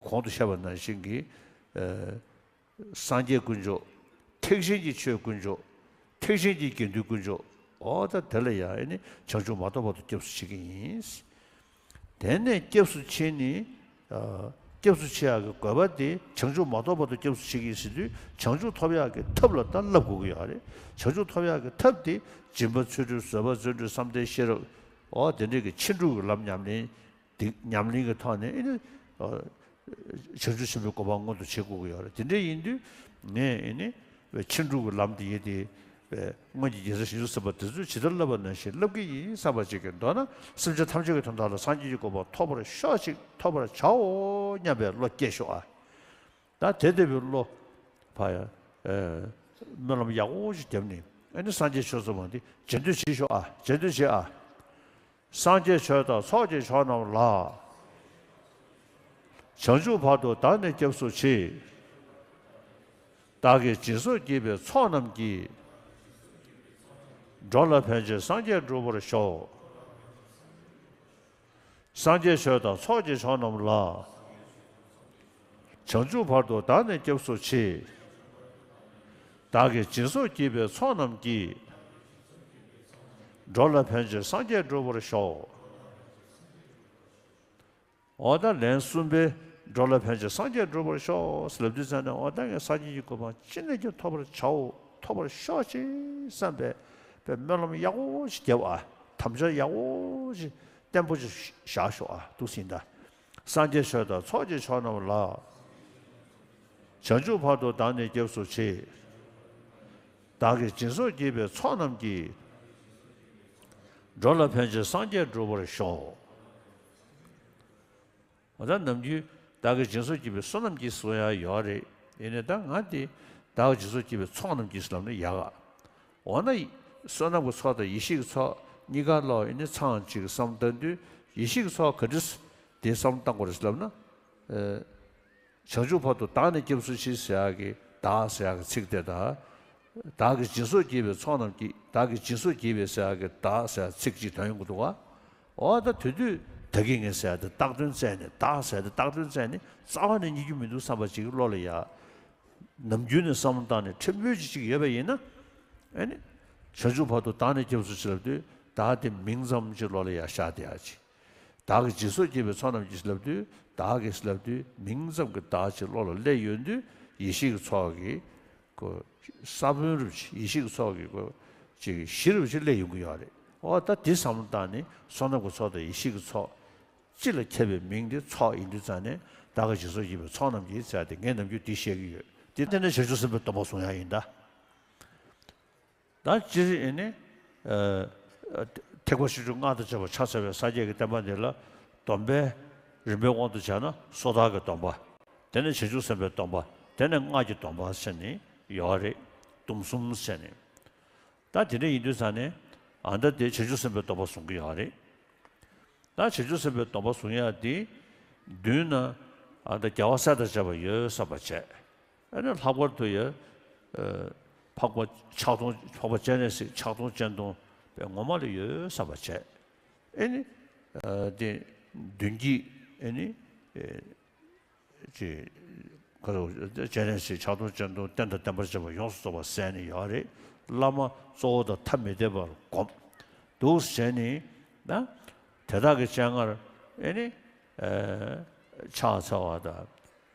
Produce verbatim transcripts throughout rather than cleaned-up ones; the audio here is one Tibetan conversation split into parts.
གོང་དུ་བཤད་པ་ནང་བཞིན་གྱི་ཨ་སངས་རྒྱས་དཀོན་མཆོག་ཐེག་ཆེན་གྱི་ཆོས་དཀོན་མཆོག་ཐེག་ཆེན་གྱི་དགེ་འདུན་དཀོན་མཆོག་འོ་ད་དེ་ལ་ཡང་ཨེ་ནི་བྱང་ཆུབ་མ་ཐོབ་བར་དུ་སྐྱབས་སུ་མཆི་གི་ཡིན། དེ་ནས་སྐྱབས་སུ་མཆི་ནི། ཨ་སྐྱབས་སུ་མཆི་ཡག་གི་དགོས་པ་དེ་བྱང་ཆུབ་མ་ཐོབ་བར་དུ་སྐྱབས་སུ་མཆི་གི་ཡིན་ཟེར་དུས་བྱང་ཆུབ་ཐོབ་ཡག་གི་ཐབས་ལ་ད་བསླབ་དགོས་ཀྱི་ཡོད་རེད། བྱང་ཆུབ་ཐོབ་ཡག་གི་ཐབས་དེ་སྦྱིན་པ་ཚུལ་ཁྲིམས་བཟོད་པ་བརྩོན་འགྲུས་བསམ་གཏན་ཤེས་རབ་འོ་དེ་འདྲས་ཀྱི་ཕྱིན་དྲུག་གི་ལམ་ཉམས་ལེན། དེ་ཉམས་ལེན་གྱི་ཐོག་ནས་ཨེ་ནི་ཨ་བྱང་ཆུབ་ཆེན་པོའི་གོ་འཕང་མངོན་དུ་བྱེད་དགོས་ཀྱི་ཡོད་རེད། དེ་འདྲ་ཡིན་དུས་ངས་ཨེ་ནི་ཕྱིན་དྲུག་གི་ལམ་དེ་ཡིན་ཏེ་སྔོན་གྱི་རྒྱལ་སྲས་བྱང་ཆུབ་སེམས་དཔའ་དེ་ཚོས་ཇི་ལྟར་བསླབ་པ་ནང་བཞིན་བསླབ་ཀྱི་ཡིན་བསམ་པ་ཅིག་གིས་མདོར་ན་སེམས་ཅན་ཐམས་ཅད་ཀྱི་དོན་དག་ལ་སངས་རྒྱས་ཀྱི་གོ་འཕང་ཐོབ་པར་ཤོག་ཅིག་ཐོབ་པར་བྱའོ་སྙམ་པའི་བློ་སྐྱེས་ཤོག་ཨ། ད་དེ་ལྟ་བུའི་བློ་ཕ་ཡ་སྨོན་ལམ་ཡག་པོ་ཞིག་བརྒྱབ་ནས་ཨེ་ནི་སངས་རྒྱས་ཆོས་ཚོགས་མང་དེ་རྗེས་ཟློས་བྱེད་ཤོག་ཨ། རྗེས་ཟློས་བྱེད་ཨ། སངས་རྒྱས་ཆོས་དང་ཚོགས་ཀྱི་མཆོག་རྣམས་ལ། བྱང་ཆུབ་བར་དུ་བདག་ནི་སྐྱབས་སུ་མཆི། བདག་གིས་སྦྱིན་སོགས་བགྱིས་པའི་ཚོགས་རྣམས་ཀྱིས། འགྲོ་ལ་ཕན་ཕྱིར་སངས་རྒྱས་འགྲུབ་པར་ཤོག། སངས་རྒྱས་ཆོས་དང་ཚོགས་ཀྱི་མཆོག་རྣམས་ལ། བྱང་ཆུབ་བར་དུ་བདག་ནི་སྐྱབས་སུ་མཆི། བདག་གིས་སྦྱིན་སོགས་བགྱིས་པའི་ཚོགས་རྣམས་ཀྱིས། འགྲོ་ལ་ཕན་ཕྱིར་སངས་རྒྱས་འགྲུབ་པར་ཤོག། འོ་ད་ལན་གསུམ་པའི་འགྲོ་ལ་ཕན་ཕྱིར་སངས་རྒྱས་འགྲུབ་པར་ཤོག་ཟེར་ལབ་དུས་ཙམ་ནས་འོ་ད་ངས་སངས་རྒྱས་ཀྱི་གོ་འཕང་ཅི་ནས་ཀྱང་ཐོབ་པར་བྱའོ་ཐོབ་པར་ཤོག་ཅིག་བསམ་པའི་པའི་སྨོན་ལམ་ཡག་པོ་ཞིག་བརྒྱབ་ཨ། དམ་བཅའ་ཡག་པོ་ཞིག་བརྟན་པོ་ཞིག་བཞག་ཤོག་ཨ། འདུག་སེ་ཡིན་ད། སངས་རྒྱས་ཆོས་དང་ཚོགས་ཀྱི་མཆོག་རྣམས་ལ། བྱང་ཆུབ་བར་དུ་བདག་ནི་སྐྱབས་སུ་མཆི། བདག་གིས་སྦྱིན་སོགས་བགྱིས་པའི་ཚོགས་རྣམས་ཀྱིས། འགྲོ་ལ་ཕན་ཕྱིར་སངས་རྒྱས་འགྲུབ་པར་ཤོག། འོ་ད་ནམ་རྒྱུན་བདག་གིས་སྦྱིན་སོགས་བགྱིས་པའི་བསོད་ནམས་ཀྱིས་གསུང་ཡ་ཡོད་རེད། ཡིན་ནའི་ད་ང་དེ་བདག་གིས་སྦྱིན་སོགས་བགྱིས་པའི་ཚོགས་རྣམས་ཀྱིས་ལབ་ན་ཡག་ག་འོ་ན་བསོད་ནམས་ཀྱི་ཚོགས་དང་ཡེ་ཤེས་ཀྱི་ཚོགས་གཉིས་ཀ་ལ་ཡིན་ནའི་ཚང་གཅིག་བསམ་བཏང་དུས་ཡེ་ཤེས་ཀྱི་ཚོགས་ག་འདྲ་དེ་བསམ་བཏང་དགོས་རེད་ལབ་ན། བྱང་ཆུབ་བར་དུ་བདག་ནི་སྐྱབས་སུ་མཆི་ཟེར་ཡག་གི་བདག་ཟེར་ཡག་གི་ཚིག་དེ་དང་། བདག་གིས་སྦྱིན་སོགས་བགྱིས་པའི་ཚོགས་རྣམས་ཀྱིས་བདག་གིས་སྦྱིན་སོགས་བགྱིས་པའི་ཟེར་ཡག་གི་བདག་ཟེར་ཡག་ཚིག་གཅིག་དོན་ཡོང་གི་འདུག་ག་འོ་ད་དེ་དུས་བདག་གིས་ངས་ཟེར་ཡག་དེ་བཏགས་དོན་བཙལ་ནས་བདག་ཟེར་ཡག་དེ་བཏགས་དོན་བཙལ་ནས་རྩ་བ་ནས་རྙེད་རྒྱུ་མི་འདུག་བསམ་པ་ཅིག་བློ་ལ་ཡ། ནམ་རྒྱུན་ནས་བསམ་བློ་བཏང་ནས་ཕྲན་བུ་ཅིག་ཅིག་ཡོད་པ་ཡིན་ན། ཨེ་ནི། བྱང་ཆུབ་བར་དུ་བདག་ནི་སྐྱབས་སུ་མཆི་ལབ་དུས་བདག་དེ་མིང་ཙམ་ཅིག་བློ་ལ་ཡ་ཤར་བསྡད་ཡག་ཅིག་བདག་གིས་སྦྱིན་སོགས་བགྱིས་པའི་ཚོགས་རྣམས་ཀྱིས་ལབ་དུས་བདག་གིས་ལབ་དུས་མིང་ཙམ་གྱི་བདག་ཅིག་བློ་ལ་སླེབས་ཡོང་དུས་ཡེ་ཤེས་ཀྱི་ཚོགས་ཀྱི་ཀོ་ས་བོན་རུབ་ཅིག་ཡེ་ཤེས་ཀྱི་ཚོགས་ཀྱི་ཀོ་ཅིག་གཞི་རུབ་ཅིག་སླེབས་ཡོང་གི་ཡོད་རེད། འོ་ད་དེ་བསམ་བློ་བཏང་ནས་བསོད་ནམས་ཀྱི་ཚོགས་དང་ཡེ་ཤེས་ཀྱི་ཚོགས་སྤྱི་ལ་ཁྱབ་པའི་མིང་དེ་ཚོགས་ཡིན་དུས་ཙང་ནས་བདག་གིས་སྦྱིན་སོགས་བགྱིས་པའི་ཚོགས་རྣམས་ཀྱིས་ཟེར་ཏེ་ངས་ནམ་རྒྱུན་དེ་བཤད་ཀྱི་ཡོད། དེ་ལྟར་ན་བྱང་ཆུབ་སེམས་དཔའི་སྡོམ་པ་བཟུང་ཡག་ཡིན་ད། ད་སྤྱིར་ཨེ་ནི། ཨ་ཐེག་པ་བཅུ་དྲུག་སྔགས་དང་བཅས་པ་ཕྱག་འཚལ་བའི་སངས་རྒྱས་ཀྱི་བསྟན་པ་འདི་ལ་སྡོམ་པའི་རིམ་པའི་དབང་དུ་བྱས་ན་སོ་ཐར་གྱི་སྡོམ་པ། དེ་ནས་བྱང་ཆུབ་སེམས་དཔའི་སྡོམ་པ། དེ་ནས་སྔགས་ཀྱི་སྡོམ་པ་ཟེར་ནས་ཡོད་རེད། སྡོམ་གསུམ་ཟེར་ནས། ད་དེ་འདྲ་ཡིན་དུས་ཙང་ནས་ཨ་ད་དེ་བྱང་ཆུབ་སེམས་དཔའི་སྡོམ་པ་བཟུང་གི་ཡོད་རེད། ད་བྱང་ཆུབ་སེམས་དཔའི་སྡོམ་པ་བཟུང་ཡག་དེ་མདུན་ན་ཨ་ད་རྒྱལ་བ་སྲས་དང་བཅས་པ་ཡོད་བསམ་པ་བྱས། ཨ་ནི་ལྷག་པར་དུ་ཡ་ཨ་འཕགས་པ་ཕྱག་སྟོང་འཕགས་པ་སྤྱན་རས་གཟིགས་ཕྱག་སྟོང་སྤྱན་སྟོང་དཔེ་ངོ་མ་ལ་ཡོད་བསམ་པ་བྱས། ཨེ་ནི་ཨ་དེ་མདུན་གྱི་ཨེ་ནི་ཨེ་ཅེས་ཁ་རུ་སྤྱན་རས་གཟིགས་ཕྱག་སྟོང་སྤྱན་སྟོང་རྟེན་དང་བརྟེན་པར་བཅས་པ་ཡོངས་སུ་རྫོགས་པ་གསན་ནས་ཡོད་རེད། བླ་མ་གཙོ་བོ་དང་ཐ་མི་དད་པར་བསྒོམ། འདུག་བྱས་ནས་ན། དེ་དག་གི་སྤྱན་སྔར་ཨེ་ནི། ཨ་ཕྱག་འཚལ་བ་དང་།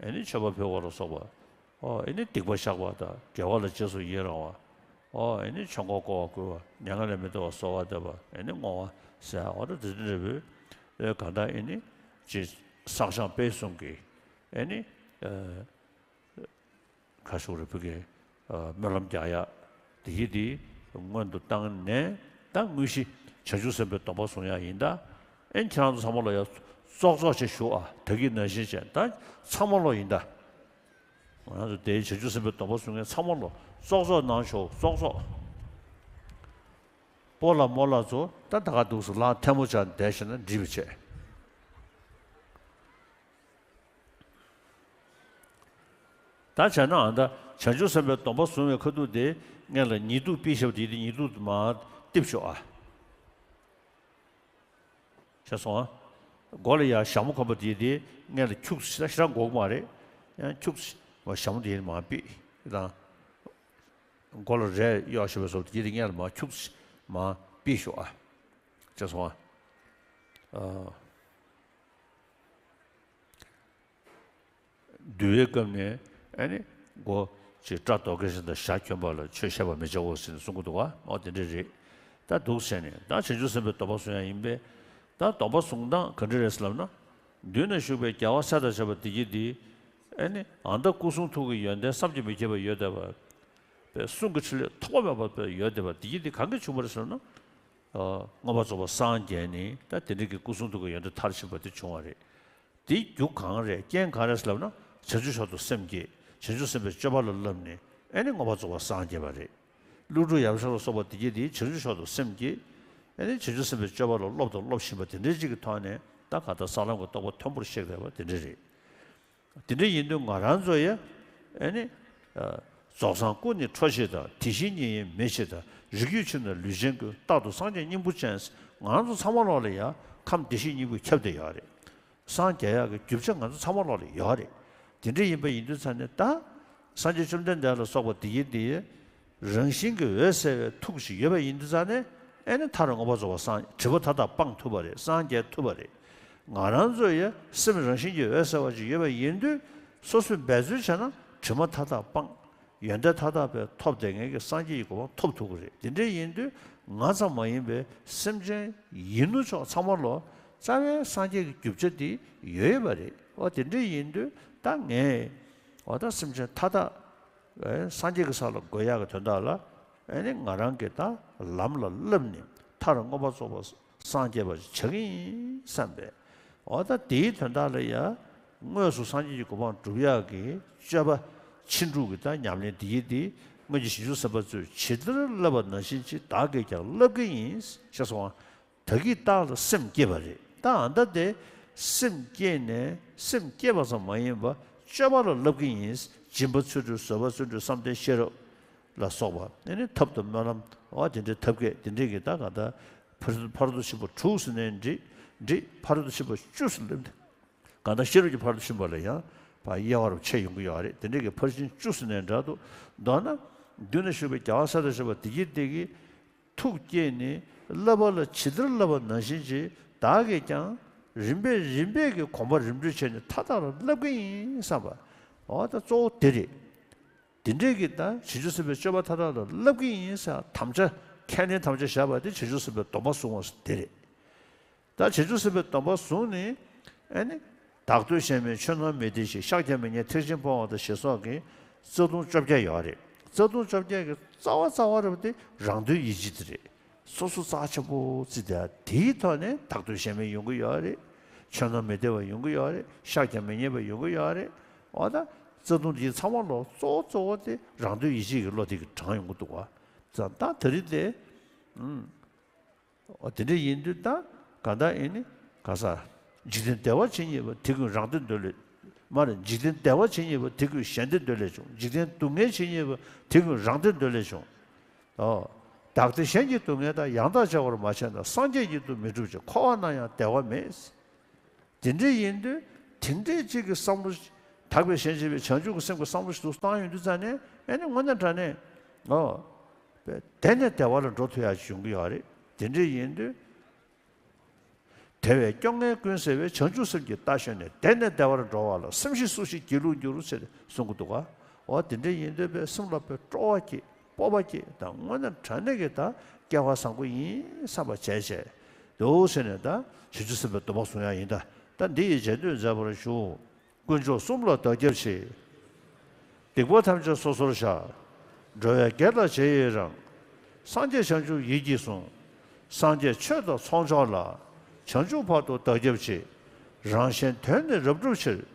ཨེ་ནི་མཆོད་པ་ཕུལ་བ་ལ་སོགས་པ། ཨོ་ཨེ་ནི་སྡིག་པ་བཤགས་པ་དང་དགེ་བ་ལ་རྗེས་སུ་ཡི་རང་བ། ཨོ་ཨེ་ནི་ཆོས་འཁོར་བསྐོར་བ་བསྐུལ་བ་མྱ་ངན་ལས་མི་འདའ་བར་གསོལ་བ་འདེབས་པ་ཨེ་ནི་བསྔོ་བ་ཟེར་ཨོ་ད་དེ་འདྲ་རེད་བོད། ཨེ་གང་ལྟར་ཨེ་ནི་ཅི་བསགས་སྦྱང་སྤེལ་གསུམ་གྱི་ཨེ་ནི་ཨ་ཁ་ཤུགས་རེ་བོད་ཀྱི་ཨ་སྨོན་ལམ་རྒྱག་ཡ་དེ་གི་དེ་སྔོན་དུ་བཏང་ནས་ད་དངོས་གཞི་བྱང་ཆུབ་སེམས་དཔའི་སྡོམ་པ་བཟུང་ཡ་ཡིན་ད། ཨེ་ཁྱེད་རང་ཚོ་ཚང་མ་ལ་ཡ་ཙོག་ཙོག་བྱེད་ཞུ་ཨ་ད་གི་ནང་བཞིན་བྱས་ད་ཚང་མ་ལོ་ཡིན་ད། ང་ཚོ་དེའི་བྱང་ཆུབ་སེམས་དཔའི་སྡོམ་པ་བཟུང་མཁན་ཚང་མ་ལོ་ཙོག་ཙོག་གནང་ཤོག་ཙོག་ཙོག་སྤོ་ལགས་རྨོ་ལགས་ཚོ་ད་ད་ག་འདུག་སེ་ལག་ཐལ་མོ་སྦྱར་བསྡད་ཤེ་ན་འགྲིག་པ་བྱས། ད་བྱས་ན་ཨ་ད་བྱང་ཆུབ་སེམས་དཔའི་སྡོམ་པ་བཟུང་བའི་ཁ་ཐུག་དེ་སྔོན་ལ་ཉི་གདུགས་པི་ཞབས་དེ་དེ་ཉི་གདུགས་མ་གཏིབས་ཤོག་ཨ། ཤེས་སོང་ཨ། མགོ་ལ་ཡ་ཞྭ་མོ་གོན་པ་དེ་དེ་སྔས་ལ་ཁྱུག་ཞེ་དྲག་ཞེ་དྲག་འགོག་མ་རེད། ཡང་ཁྱུག་ཞྭ་མོ་དེ་མར་ཕུད་དང་། མགོ་ལ་རས་གཡོགས་བཞག་པའི་བཟོ་དེ་དེ་སྔས་ལ་མར་ཁྱུག་མར་ཕུད་ཤོག་ཨ། ཅེས་སོང་ཨ། འདུལ་བའི་སྐབས་ནས་ཨ་ནི་མགོ་ཅིག་སྐྲ་རྡོ་སྐས་བཞིན་དང་ཞྭ་གྱོན་པ་ལ་ཆོས་བཤད་པ་མི་བྱའོ་ཟེར་ནས་གསུང་གི་འདུག་ག་འོ་དེ་འདྲ་རེད། ད་འདུག་ཟེར་ནས་ད་བྱང་ཆུབ་སེམས་དཔའི་སྡོམ་པ་བཟུང་ཡ་ཡིན་པས། ད་སྡོམ་པ་བཟུང་སྟངས་ག་འདྲ་རེད་ཟེར་ལབ་ན། མདུན་ན་བཞུགས་པའི་རྒྱལ་བ་སྲས་དང་བཅས་པ་འདི་གྱིས་འདི། ཨ་ནི་ཨ་མདའ་སྐུ་གསུང་ཐུགས་ཀྱི་ཡོན་ཏན་བསམ་གྱིས་མི་ཁྱབ་པ་ཡོད་བསྡད་པ། པའི་གསུང་གི་ཕྲིན་ལས་ཐོགས་པ་མེད་པ་པའི་ཡོད་བསྡད་པ་འདི་གྱིས་འདི་གང་གིས་བྱུང་བ་རེད་ཟེར་ན། མངོན་པར་རྫོགས་པར་སངས་རྒྱས་ནས་ད་དེ་འདྲ་གི་སྐུ་གསུང་ཐུགས་ཀྱི་ཡོན་ཏན་མཐར་ཕྱིན་པ་དེ་བྱུང་བ་རེད། དེའི་རྒྱུ་གང་རེད་རྐྱེན་གང་རེད་ཟེར་ལབ་ན་བྱང་ཆུབ་མཆོག་ཏུ་སེམས་བསྐྱེད་བྱང་ཆུབ་སེམས་དཔའི་སྤྱོད་པ་ལ་བསླབས་ནས་ཨེ་ནི་མངོན་པར་རྫོགས་པར་སངས་རྒྱས་པ་རེད། ཀླུ་སྒྲུབ་ཡབ་སྲས་ལ་སོགས་པ་དེ་གྱིས་དེའི་བྱང་ཆུབ་མཆོག་ཏུ་སེམས་བསྐྱེད་ཨེ་ནི་བྱང་ཆུབ་སེམས་དཔའི་སྤྱོད་པ་ལ་སློབ་དང་སློབ་བཞིན་པ་དེ་འདྲའི་ཅིག་གི་ཐོག་ནས་ད་གང་ལྟར་ས་ལམ་གྱི་རྟོགས་པ་མཐོན་པོར་གཤེགས་བསྡད་པ་དེ་འདྲ་རེད། དེ་འདྲ་ཡིན་དུས་ང་རང་ཚོ་ཡ། ཨེ་ནི། རྫོགས་སངས་སྐུ་ནི་འཕྲོ་ཕྱིར་དང་དེ་བཞིན་ཉིད་ཡིན་མེད་ཕྱིར་དང་རིགས་རྒྱུད་ཕྱིར་ན་ལུས་ཅན་ཀུན་རྟག་ཏུ་སངས་རྒྱས་སྙིང་པོ་ཅན། ང་རང་ཚོ་ཚང་མ་ལོག་ལ་ཡ་ཁམས་བདེ་གཤེགས་སྙིང་པོས་ཁྱབ་བསྡད་ཡོད་རེད། སངས་རྒྱས་ཡག་གི་རྒྱུ་ཆ་ང་ཚོ་ཚང་མ་ལོག་ལ་ཡོད་རེད། དེ་འདྲ་ཡིན་པ་ཡིན་དུས་ཙང་ནས་ད། སངས་རྒྱས་བཅོམ་ལྡན་འདས་ལ་སོགས་པ་དེ་ཡིན་དེ། རང་བཞིན་གྱིས་འོད་གསལ་བའི་ཐུགས་ཤིག་ཡོད་པ་ཡིན་དུས་ཙང་ནས་ཨེ་ནི་མཐར་མངོན་པར་རྫོགས་པར་སངས་དྲི་མ་མཐའ་དག་སྤངས་ཐུབ་པ་རེད་སངས་རྒྱས་ཐུབ་པ་རེད། ང་རང་ཚོ་ཡ་སེམས་རང་བཞིན་གྱིས་འོད་གསལ་བ་ཅིག་ཡོད་པ་ཡིན་དུས་སོ་སོས་འབད་རྩོལ་བྱས་ན་དྲི་མ་མཐའ་དག་སྤངས། ཡོན་ཏན་མཐའ་དག་པའི་ཐོབ་བསྡད་མཁན་གྱི་སངས་རྒྱས་ཀྱི་གོ་འཕང་ཐོབ་ཐུབ་ཀྱི་རེད། དེ་འདྲ་ཡིན་དུས་ང་ཙམ་མ་ཡིན་པའི་སེམས་ཅན་ཡིན་ནོ་ཅོག་ཚང་མ་ལོ་རྩ་བའི་སངས་རྒྱས་ཀྱི་རྒྱུ་ཆ་དེ་ཡོད་ཡོད་པ་རེད། འོ་དེ་འདྲ་ཡིན་དུས་ད་ངས་འོ་ད་སེམས་ཅན་མཐའ་དག་སངས་རྒྱས་ཀྱི་ས་ལ་འགོད་ཡག་གི་དོན་དག་ལ་ཨེ་ནི་ང་རང་གིས་ད་ལམ་ལ་བསླབས་ནས་མཐར་མངོན་པར་རྫོགས་པ་སངས་རྒྱས་པ་ཞིག་བྱ་གི་ཡིན་བསམ་པས། འོ་ད་དེའི་དོན་དག་ལ་ཡ། དངོས་སུ་སངས་རྒྱས་ཀྱི་གོ་འཕང་སྒྲུབ་ཡག་གི་སྤྱོད་པ་ཕྱིན་དྲུག་གི་ད་ཉམས་ལེན་འདི་ཡིན་ཏེ། སྔོན་གྱི་བྱང་ཆུབ་སེམས་དཔའ་ཚོས་ཇི་ལྟར་བསླབ་པ་ནང་བཞིན་གྱིས་བདག་གིས་ཀྱང་བསླབ་ཀྱི་ཡིན། ཞེས་སོ། ད་གིན་བདག་ལ་སེམས་བསྐྱེད་པ་རེད། ད་ཨ་མདའ་དེ་སེམས་བསྐྱེད་ནས་སེམས་བསྐྱེད་པ་ཙམ་མ་ཡིན་པར་སྤྱོད་པ་ལ་བསླབ་ཀྱི་ཡིན། སྦྱིན་པ་བརྩོན་འགྲུས་བཟོད་པ་བརྩོན་འགྲུས་བསམ་གཏན་ཤེས་རབ། ལ་སོགས་པ་ཨེ་ནི་ཐབས་དང་སྨོན་ལམ་འོ་དེ་འདྲའི་ཐབས་མཁས་དེ་འདྲའི་གི་ད་ག་ད་ཕ་ཕ་རོལ་ཏུ་ཕྱིན་པ་དྲུག་ཟེར་ནས་འགྲིག་འགྲིག་ཕ་རོལ་ཏུ་ཕྱིན་པ་བཅུ་ཟེར་ནས་འགྲིག་གང་ལྟར་ཤེས་རབ་ཀྱི་ཕ་རོལ་ཏུ་ཕྱིན་པ་ལ་ཡང་ཕ་དབྱེ་བ་རུ་ཕྱེ་ཡོང་གི་ཡོད་རེད། དེ་འདྲའི་གི་ཕར་ཕྱིན་བཅུ་ཟེར་ནས་འདྲ་འདུག་མདོར་ན་མདུན་ན་བཞུགས་པའི་རྒྱལ་བ་སྲས་དང་བཅས་པ་དེ་གྱིས་དེ་གི་ཐུགས་བསྐྱེད་ནས་བསླབ་པ་ལ་ཇི་ལྟར་བསླབ་པ་ནང་བཞིན་གྱིས་བདག་གིས་ཀྱང་རིམ་པས་རིམ་པས་ཀྱི་གོམས་པ་རིམ་གྲོ་བྱས་ནས་མཐའ་དག་ལ་བསླབ་ཀྱི་ཡིན་བསམ་པ་འོ་ད་གཙོ་བོ་དེ་རེད། དེ་འདྲས་ཀྱི་ད་བྱང་ཆུབ་སེམས་དཔའི་སྤྱོད་པ་མཐའ་དག་ལ་བསླབ་ཀྱི་ཡིན་ཟེར་དམ་བཅའ་ཁས་ལེན་དམ་བཅའ་བཞག་པ་དེ་བྱང་ཆུབ་སེམས་དཔའི་སྡོམ་པ་བཟུང་བ་དེ་རེད། ད་བྱང་ཆུབ་སེམས་དཔའི་སྡོམ་པ་བཟུང་ནས་ཨ་ནི་བདག་བསྟོད་གཞན་སྨོད་ཆོས་རྣམས་མི་བདེན་ཞིང་། ཤཱཀྱ་མི་སྙན་ཐེག་ཆེན་སྤོང་བ་དང་ཞེས་སོགས་ཀྱི་རྩ་ལྟུང་བཅོ་བརྒྱད་ཡོད་རེད། རྩ་ལྟུང་བཅོ་བརྒྱད་ཀྱི་རྩ་བ་རྩ་བ་རེད་པ་དེ་རང་དོན་ཡིད་བྱེད་དེ་རེད། སོ་སོ་རྩ་ཆེན་པོ་བརྩིས་ཏེ་དེའི་ཐོག་ནས་བདག་བསྟོད་གཞན་སྨོད་ཡོང་གི་ཡོད་རེད། ཆོས་རྣམས་མི་བདེན་པ་ཡོང་གི་ཡོད་རེད། ཤཱཀྱ་མི་སྙན་པ་ཡོང་གི་ཡོད་རེད། འོ་ད་རྩ་ལྟུང་འདི་ཚང་མ་ལོ་གཙོ་བོ་གཙོ་བོ་དེ་རང་དོན་ཡིད་བྱེད་ཀྱི་བློ་དེ་གིས་དྲངས་ཡོང་གི་འདུག་བ། ཙང་ད་དེ་རིང་དེ། ཨུམ། འོ་དེ་འདྲ་ཡིན་དུས་ད་ག་ད་ཨེ་ནི་ག་ས། འཇིག་རྟེན་བདེ་བ་ཇི་སྙེད་པ་དེ་ཀུན་རང་དོན་འདོད་ལས། མ་རེད། འཇིག་རྟེན་བདེ་བ་ཇི་སྙེད་པ་དེ་ཀུན་གཞན་དོན་འདོད་ལས་བྱུང་། འཇིག་རྟེན་སྡུག་བསྔལ་ཇི་སྙེད་པ་དེ་ཀུན་རང་དོན་འདོད་ལས་བྱུང་། ཨོ། བདག་བདེ་གཞན་གྱི་སྡུག་བསྔལ་དང་། ཡང་དག་བྱ་བར་མ་བྱས་ན། སངས་རྒྱས་ཀྱི་མཐུ་མི་འགྲུབ་ཅིང་། འཁོར་བ་ན་ཡང་བདེ་བ་མེད། དེ་འདྲ་ཡིན་དུས་དེ་འདྲའི་གཅིག་གི་བསམ་བློ་དག་པའི་གཞན་གཅེས་པའི་བྱང་ཆུབ་ཀྱི་སེམས་ཀྱི་བསམ་བློ་ཞིག་ཏུ་བཏང་ཡོང་དུས་ཙང་ནས་ཨེ་ནི་དངོས་གནས་དྲང་གནས་ཨོ། དེ་ནས་བདེ་བ་ལ་འགྲོ་ཐུབ་ཡག་ཅིག་ཡོང་གི་ཡོད་རེད། དེ་འདྲ་ཡིན་དུས། དེ་བས་སྐྱོ་ངལ་ཀུན་སེལ་བའི། བྱང་ཆུབ་སེམས་ཀྱི་རྟ་ཞོན་ནས། དེ་ནས་བདེ་བར་འགྲོ་བ་ལ། སེམས་ཤེས་སུ་ཞིག་སྒྱིད་ལུག་འགྱུར། ཟེར་གསུང་གི་འདུག་ག་འོ་དེ་འདྲ་ཡིན་དུས་པའི་སེམས་ལ་པའི་སྤྲོ་བ་སྐྱེས། སྤོབས་པ་སྐྱེས་དང་དངོས་གནས་དྲང་གནས་ཀྱི་ད་སྐལ་བ་བཟང་པོ་ཡིན་བསམ་པ་བྱས་བྱས་འདུག་ཟེར་ནས་ད་བྱང་ཆུབ་སེམས་དཔའི་སྡོམ་པ་བཟུང་ཡག་ཡིན། ད་ད་འདི་ཡི་རྗེས་ཟློས་མཛད་པར་ཞུ། དཀོན་མཆོག་གསུམ་ལ་བདག་སྐྱབས་མཆི། སྡིག་པ་ཐམས་ཅད་སོ་སོར་བཤགས། འགྲོ་བའི་དགེ་ལ་རྗེས་ཡི་རང་། སངས་རྒྱས་བྱང་ཆུབ་ཡིད་ཀྱིས་བཟུང་། སངས་རྒྱས་ཆོས་དང་ཚོགས་མཆོག་ལ། བྱང་ཆུབ་བར་དུ་བདག་སྐྱབས་མཆི། རང་གཞན་དོན་ནི་རབ་བསྒྲུབ་ཕྱིར།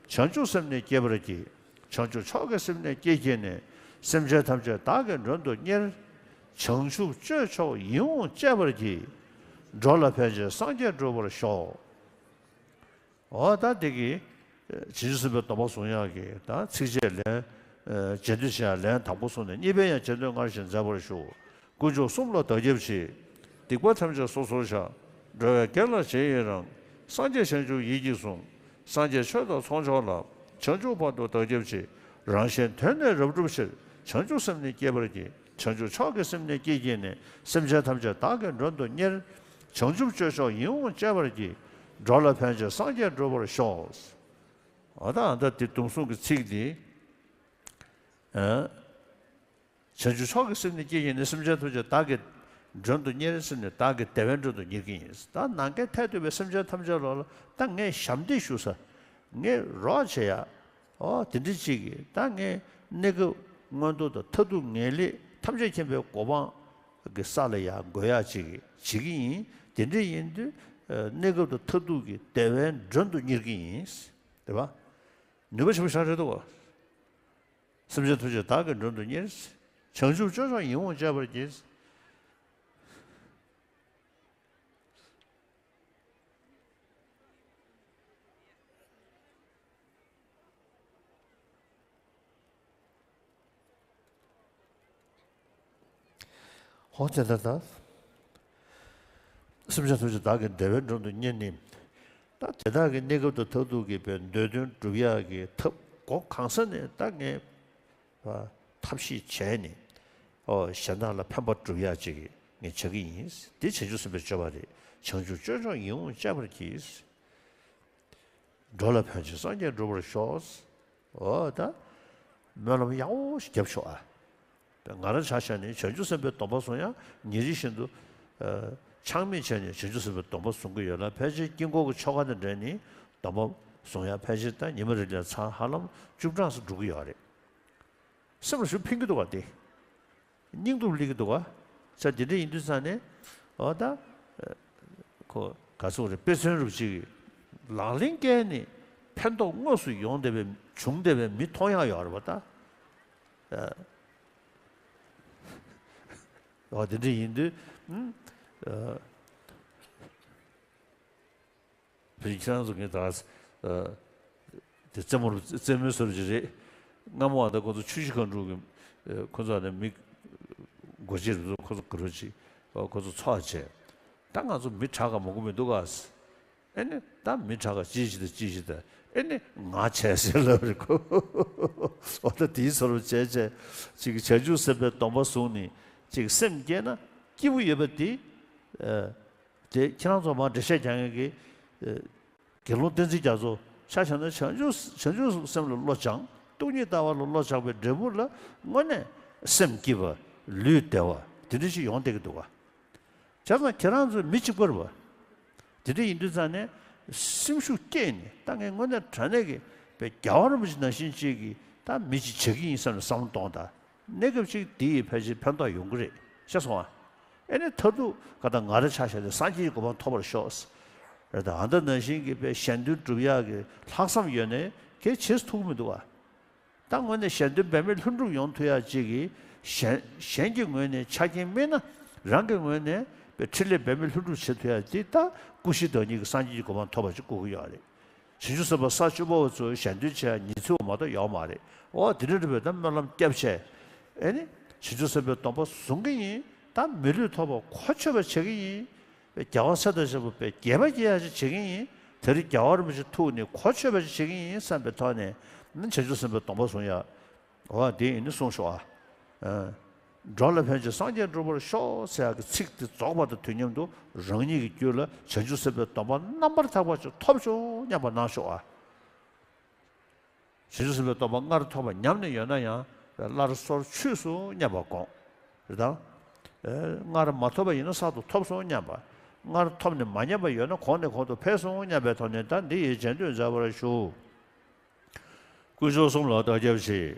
བྱང་ཆུབ་སེམས་ནི་བསྐྱེད་པར་བགྱི། བྱང་ཆུབ་མཆོག་གི་སེམས་ནི་བསྐྱེད་བགྱིས་ནས། སེམས་ཅན་ཐམས་ཅད་བདག་གིས་མགྲོན་དུ་གཉེར། བྱང་ཆུབ་སྤྱོད་མཆོག་ཡིད་འོང་སྤྱད་པར་བགྱི། འགྲོ་ལ་ཕན་ཕྱིར་སངས་རྒྱས་འགྲུབ་པར་ཤོག་འོ་ད་འདི་གི་བྱང་ཆུབ་སེམས་དཔའི་སྡོམ་པ་བཟུང་ཡག་གི་ད་ཚིགས་བཅད་ལན། རྗེས་ཟློས་བྱེད་ཡག་ལན་དང་པོ་གསུངས་ནས་གཉིས་པའི་ཡང་རྗེས་ཟློས་སྔར་བཞིན་མཛད་པར་ཞུ། དཀོན་མཆོག་གསུམ་ལ་བདག་སྐྱབས་མཆི། སྡིག་པ་ཐམས་ཅད་སོ་སོར་བཤགས། འགྲོ་བའི་དགེ་ལ་རྗེས་ཡི་རང་ སངས་རྒྱས་བྱང་ཆུབ་ཡིད་ཀྱིས་བཟུང་། སངས་རྒྱས་ཆོས་དང་ཚོགས་མཆོག་ལ། བྱང་ཆུབ་བར་དུ་བདག་སྐྱབས་མཆི། རང་གཞན་དོན་ནི་རབ་བསྒྲུབ་ཕྱིར། བྱང་ཆུབ་སེམས་ནི་བསྐྱེད་པར་བགྱི། བྱང་ཆུབ་མཆོག་གི་སེམས་ནི་བསྐྱེད་བགྱིས་ནས། སེམས་ཅན་ཐམས་ཅད་བདག་གིས་མགྲོན་དུ་གཉེར། བྱང་ཆུབ་སྤྱོད་མཆོག་ཡིད་འོང་སྤྱད་པར་བགྱི། འགྲོ་ལ་ཕན་ཕྱིར་སངས་རྒྱས་འགྲུབ་པར་ཤོག། ཨ་ད་ཨ་ད་དེ་དུང་སུང་གི་ཚིག་འདི། ཨ། བྱང་ཆུབ་མཆོག་གི་སེམས་ནི་བསྐྱེད་བགྱིས་ནས། སེམས་ཅན་ཐམས་ཅད་བདག་གིས་མགྲོན་དུ་གཉེར་ཟེར་ནས། བདག་གི་བདེ་བའི་མགྲོན་དུ་གཉེར་གྱི་ཡིན། ད་ནམ་མཁའི་མཐས་གཏུགས་པའི་སེམས་ཅན་ཐམས་ཅད་ལ་ད་ངས་ཞབས་འདེགས་ཞུ་ས། ངས་རོགས་བྱེད་ཡ། ཨོ་དེ་འདྲ་ཅིག་གིས་ད་ངས་གནས་སྐབས་མངོན་མཐོ་དང་མཐར་ཐུག་ངེས་ལེགས་ཐམས་ཅད་མཁྱེན་པའི་གོ་འཕང་གི་ས་ལ་ཡར་འགོད་ཡ་ཅིག་བྱེད་ཀྱི་ཡིན། དེ་འདྲ་ཡིན་དུས་གནས་སྐབས་དང་མཐར་ཐུག་གི་བདེ་བའི་མགྲོན་དུ་གཉེར་གྱི་ཡིན། རེད་པ། ནུས་པ་ཆེན་པོ་ཞེ་དྲག་རེད་དོ། སེམས་ཅན་ཐམས་ཅད་བདག་གིས་མགྲོན་དུ་གཉེར། བྱང་ཆུབ་སྤྱོད་མཆོག་ཡིད་འོང་སྤྱད་པར་བགྱི། ཧོ་དེ་ལྟར་ད། སེམས་ཅན་ཐམས་ཅད་བདག་གིས་བདེ་བའི་མགྲོན་དུ་གཉེར་ནི། ད་དེ་དག་གི་གནས་སྐབས་དང་མཐར་ཐུག་གི་བའི་འདོད་དོན་སྒྲུབ་ཡག་གི་ཐབས་སྒོ་གང་ས་ནས་ད་ངས་ཐབས་ཤེས་བྱས་ནས། ཨོ་གཞན་དག་ལ་ཕན་པ་སྒྲུབ་ཡག་ཅིག་ངས་བྱེད་ཀྱི་ཡིན། འདི་བྱང་ཆུབ་སེམས་དཔའི་སྤྱོད་པ་རེད། བྱང་ཆུབ་སྤྱོད་མཆོག་ཡིད་འོང་སྤྱད་པར་བགྱི། འགྲོ་ལ་ཕན་ཕྱིར་སངས་རྒྱས་འགྲུབ་པར་ཤོག། འོ་ད། སྨོན་ལམ་ཡག་པོ་ཞིག་བརྒྱབ་ཆོག་ཨ། ང་རང་ཆ་བཞག་ནས་བྱང་ཆུབ་སེམས་དཔའི་སྡོམ་པ་བཟུང་ཡ་ཉིན་རེ་བཞིན་དུ། ཨ། ཆག་མེད་བྱས་ནས་བྱང་ཆུབ་སེམས་དཔའི་སྡོམ་པ་བཟུང་གི་ཡོད་ལ། ཕལ་ཆེར་དཀྱིལ་འཁོར་གྱི་ཆོ་ག་དང་འབྲེལ་ནས་སྡོམ་པ་བཟུང་ཡ་ཕལ་ཆེར་ད་ཉི་མ་རེ་ལ་ཚར་ཧ་ལམ་བཅུ་གྲངས་སུ་འགྲོ་གི་ཡོད་རེད། སེམས་ལ་ཞུ་ཕན་གྱི་འདུག་ག་དེ། སྙིང་སྟོབས་སླེབས་ཀྱི་འདུག་ག་ས་དེ་འདྲ་ཡིན་དུས་ཙང་ནས། འོ་ད། ཁོ་ག་ཚོད་རེད། དཔེ་མཚོན་རུ་ཅིག་ལག་ལེན་བཀལ་ནས་ཕན་ཐོགས་དངོས་སུ་ཡོང་བསྡད་པའི་བྱུང་བསྡད་པའི་མི་མཐོང་ཡག་ཡོད་རེད་པ་ད། འོ་དེ་འདྲ་ཡིན་དུས། ཨ། བུ་ཁྱེད་རང་ཚོ་ངས་ད། ཨ། དེ་རྩེད་མོ་རྩེད་མོའི་བཟོ་འདྲ་ཅིག་རེད། སྔ་མོ་བ་ད་ཁོ་ཚོ་ཆུ་བཞི་སྒང་དྲུག་གི། ཨ། ཁོ་ཚོ་ནས་མི་སྒོ་འབྱེད་རུ་ཁོ་ཚོ་ག་རུ་ཅིག་ཁོ་ཚོ་ཚོགས་བྱས། ད་ང་ཚོ་མི་དྲག་ག་མང་པོ་མི་འདུག་ག་ཨེ་ནི་ད་མི་དྲག་ག་ཅི་ཞིག་དང་ཅི་ཞིག་དང་། ཨེ་ནི་ང་བྱས་ཟེར་ལབ་རེད་ཁོ། འོ་ད་དེའི་བཟོ་འདྲ་བྱས་བྱས་ཅིག་བྱང་ཆུབ་སེམས་དཔའི་སྡོམ་པ་བཟུང་ནས་ཅིག་སེམས་བསྐྱེད་ན་སྐྱིད་པོ་ཡོད་པ་དེ། ཨ། དེ་ཁྱེད་རང་ཚོ་མར་འགྲེལ་བཤད་རྒྱག་མཁན་གྱི། ཨ། དགེ་སློང་བསྟན་འཛིན་རྒྱ་མཚོ་ཆ་བཞག་ན་བྱང་ཆུབ་བྱང་ཆུབ་སེམས་ལ་བློ་སྦྱང་། སྟོང་ཉིད་ལྟ་བ་ལ་བློ་སྦྱངས་པའི་འབྲས་བུ་ལ་དངོས་གནས་སེམས་སྐྱིད་པ། ལུས་བདེ་བ་དེ་འདྲ་ཞིག་ཡོང་བསྡད་ཀྱི་འདུག་ག་བྱས་ཙང་ཁྱེད་རང་ཚོ་མི་གཅིག་པ་རེད་པ། དེ་འདྲ་ཡིན་དུས་ཙང་ནས་སེམས་ཤུགས་བསྐྱེད་ནས། ད་ངས་དངོས་གནས་དྲང་གནས་ཀྱི་པའི་རྒྱལ་བ་རིན་པོ་ཆེ་ནང་བཞིན་ཅིག་གིས་ད་མི་གཅིག་བྱེད་ཀྱི་ཡིན་བསམ་ནས་བསམ་བློ་གཏོང་དང་། གནས་སྐབས་ཅིག་འདི་ཡིས་ཕལ་ཆེར་ཕན་ཐོགས་ཡོང་གི་རེད། ཤེས་སོང་ཨ། ཨེ་ནི་མཐར་ཐུག་ག་ད་ང་རང་ཆ་བཞག་ནས་སངས་རྒྱས་ཀྱི་གོ་འཕང་ཐོབ་པར་ཤོག་རེད། ད་ཨ་ད་ནང་བཞིན་གྱི་པའི་གཞན་དོན་སྒྲུབ་ཡག་གི་ལྷག་བསམ་ཡོད་ནའི་གལ་ཆེ་ཐུག་མི་འདུག་ཨ། ད་དངོས་གནས་གཞན་དོན་འབད་མེད་ལྷུན་གྲུབ་ཡོང་ཐུབ་ཡག་ཅིག་གིས། གཞན་གཞན་གྱི་ངོས་ནས་ཆ་རྐྱེན་དམིགས་ན། རང་གི་ངོས་ནས་པའི་འཕྲིན་ལས་འབད་མེད་ལྷུན་གྲུབ་བྱེད་ཐུབ་ཡག་དེ་ད་སྐུ་བཞི་བདག་ཉིད་ཀྱི་སངས་རྒྱས་ཀྱི་གོ་འཕང་ཐོབ་པ་ཅིག་དགོས་ཀྱི་ཡོད་རེད། བྱང་ཆུབ་སེམས་དཔའ་ས་བཅུ་པ་བ་ཚོས་གཞན་དོན་བྱེད་ཡ་ཉི་ཚེ་བ་མ་གཏོགས་ཡོད་མ་རེད། འོ་དེ་འདྲ་འདྲ་བའི་ད་སྨོན་ལམ་བརྒྱབ་བྱས། ཨེ་ནི་བྱང་ཆུབ་སེམས་དཔའི་སྡོམ་པ་བཟུང་གི་ཡིན། ད་མི་ལུས་ཐོབ་པ་གོ་ཆོད་པ་བྱེད་ཀྱི་ཡིན། རྒྱལ་བ་སྲས་དང་བཅས་པ་པའི་དགྱེས་པ་སྐྱེ་ཡ་ཅིག་བྱེད་ཀྱི་ཡིན། དེ་རིང་རྒྱལ་བ་རིན་པོ་ཆེ་ཐུག་ནས་གོ་ཆོད་པ་ཅིག་བྱེད་ཀྱི་ཡིན་བསམ་པའི་ཐོག་ནས་ནི་བྱང་ཆུབ་སེམས་དཔའི་སྡོམ་པ་བཟུང་ཡ། འོ་དེ་ཡིན་ནི་གསུངས་ཤོག་ཨ། འགྲོ་ལ་ཕན་ཕྱིར་སངས་རྒྱས་འགྲུབ་པར་ཤོག་ཟེར་ཡག་གི་ཚིག་དེ་རྫོགས་པ་དང་དུས་མཉམ་དུ་རང་ཉིད་ཀྱི་རྒྱུད་ལ་བྱང་ཆུབ་སེམས་དཔའི་སྡོམ་པ་རྣམ་པར་དག་པ་ཅིག་ཐོབ་ཆོག་སྙམ་པ་གནང་ཤོག་ཨ། བྱང་ཆུབ་སེམས་དཔའི་སྡོམ་པ་སྔར་ཐོབ་པ་ཉམས་ནས་ཡོད་ན་ཡང་སླར་གསོར་ཆུད་སོང་སྙམ་པ་དགོངས། རེད་དམ། སྔར་མ་ཐོབ་པ་ཡིན་ན་གསར་དུ་ཐོབ་སོང་སྙམ་པ། སྔར་ཐོབ་ནས་མ་ཉམས་པ་ཡོད་ན་གོང་ནས་གོང་དུ་འཕེལ་སོང་སྙམ་པའི་ཐོག་ནས་ད་འདི་ཡི་རྗེས་ཟློས་མཛད་པར་ཞུ། དཀོན་མཆོག་གསུམ་ལ་བདག་སྐྱབས་མཆི།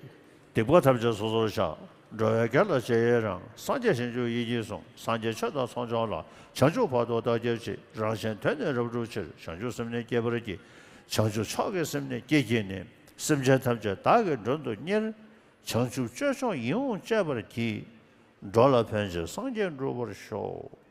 སྡིག་པ་ཐམས་ཅད་སོ་སོར་བཤགས། འགྲོ་བའི་དགེ་ལ་རྗེས་ཡི་རང་། སངས་རྒྱས་བྱང་ཆུབ་ཡིད་ཀྱིས་བཟུང་། སངས་རྒྱས་ཆོས་དང་ཚོགས་མཆོག་ལ། བྱང་ཆུབ་བར་དུ་བདག་སྐྱབས་མཆི། རང་གཞན་དོན་ནི་རབ་བསྒྲུབ་ཕྱིར། བྱང་ཆུབ་སེམས་ནི་བསྐྱེད་པར་བགྱི། བྱང་ཆུབ་མཆོག་གི་སེམས་ནི་བསྐྱེད་བགྱིས་ནས། སེམས་ཅན་ཐམས་ཅད་བདག་གིས་མགྲོན་དུ་གཉེར། བྱང་ཆུབ་སྤྱོད་མཆོག་ཡིད་འོང་སྤྱད་པར་བགྱི། འགྲོ་ལ་ཕན་ཕྱིར་སངས་རྒྱས་འགྲུབ་པར་ཤོག།